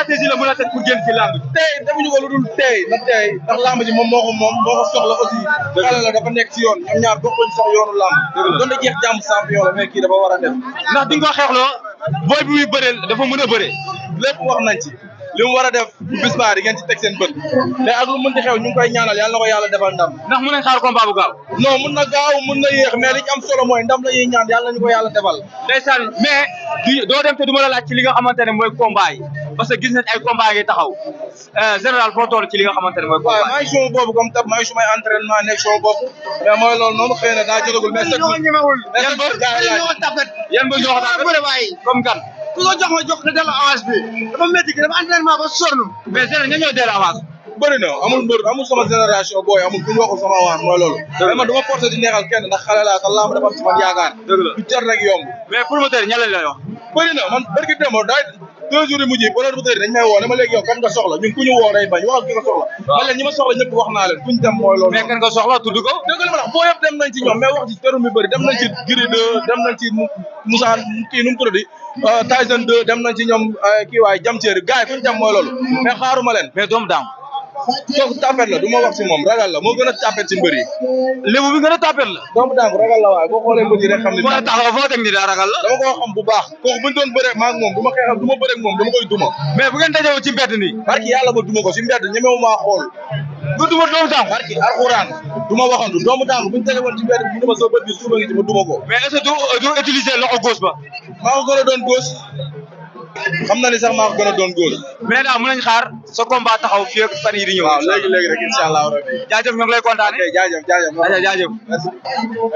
stratégie la mën a teg pour génn ci lamb tey defuñu ko lu dul tey na tey ndax lamb ji moom moo ko soxla aussi xale la dafa nekk ci yoon ñoom ñaar bokkuñ sax yoonu lamb doon da jeex jàmm champion la mais kii dafa war a dem ndax di nga ko xeexloo booy bi muy bëreel dafa mën a bëree lépp wax nañ ci li mu war a def bu bis baa di ngeen ci teg seen bët te ak lu mën di xew ñu ngi koy ñaanal yàlla na ko yàlla defal ndam ndax mën nañ xaar combat bu gaaw non mun na gaaw mun na yéex mais li ci am solo mooy ndam la ñuy ñaan yàlla nañu ko yàlla defal ndeysaan mais doo dem te du ma la laaj ci li nga xamante ne mooy combat yi parce que gis nañ ay combat yi taxaw général foo toll ci li nga xamante ne mooy combat waaw maa ngi suma boobu comme tab maa ngi sumay entraînement nekk suma bopp mais mooy loolu noonu xëy na daa jotagul mais yan bër ñoo xam comme kan ku ko jox ma jox ko delloo avance bi dafa métti dafa entraînement ba sonn mais général ña ñoo delloo avance bëri na amul sama génération booy amul ku ñu waxul sama avance mooy loolu mais man du ma forcé di neexal kenn ndax xale laa te lamb dafa am ci man yaakaar du jar rek yomb mais promoteur ña lañ lay wax bëri na man bërki démb daay 2 jours yi mujj yi promoteur dañ may woo ne ma léegi yow kan nga soxla ñun ku ñu woo day bañ waxal ki nga soxla man leen ñi ma soxla ñëpp wax naa leen kuñ dem mooy loolu mais kan nga soxla tudd ko dëgg la ma wax boo yëpp dem nañ ci ñoom mais wax ci teru mi bëri dem nañ ci Gris 2 dem nañ ci Moussa kii nu mu tuddati Tyson 2 dem nañ ci ñoom kii waay jam ceeri gars yi kuñ dem mooy loolu mais xaaruma leen mais doomu daam kooku tapet la du ma wax si moom ragal la moo gën a tapet si mbër yi lébu bi gën a tapet la doomu daam ragal la waaye boo xoolee mbër yi rek xam ne moo taxaw foo teg ni daa ragal la dama koo xam bu baax kooku buñ doon bëree maag moom du ma xeexal du ma bëree moom dama koy duma mais bu ngeen dajewoo ci mbedd nii barki yàlla ba duma ko si mbedd ñemewu maa xool du duma doomu daam barki alxuraan du ma waxandu doomu daam buñ daje woon ci mbedd bi duma soo bët bi suuba ngi ci ma duma ko mais est-ce que du utiliser loxo gauche ba maa ko gën a doon gauche xam na ni sax maa ko gën a doon góor mais daal mën nañ xaar sa combat taxaw fii ak fan yi di ñëw waaw léegi rek incha allah rabbi jaajëf ñoo ngi lay kontaane jaajëf jaajëf merci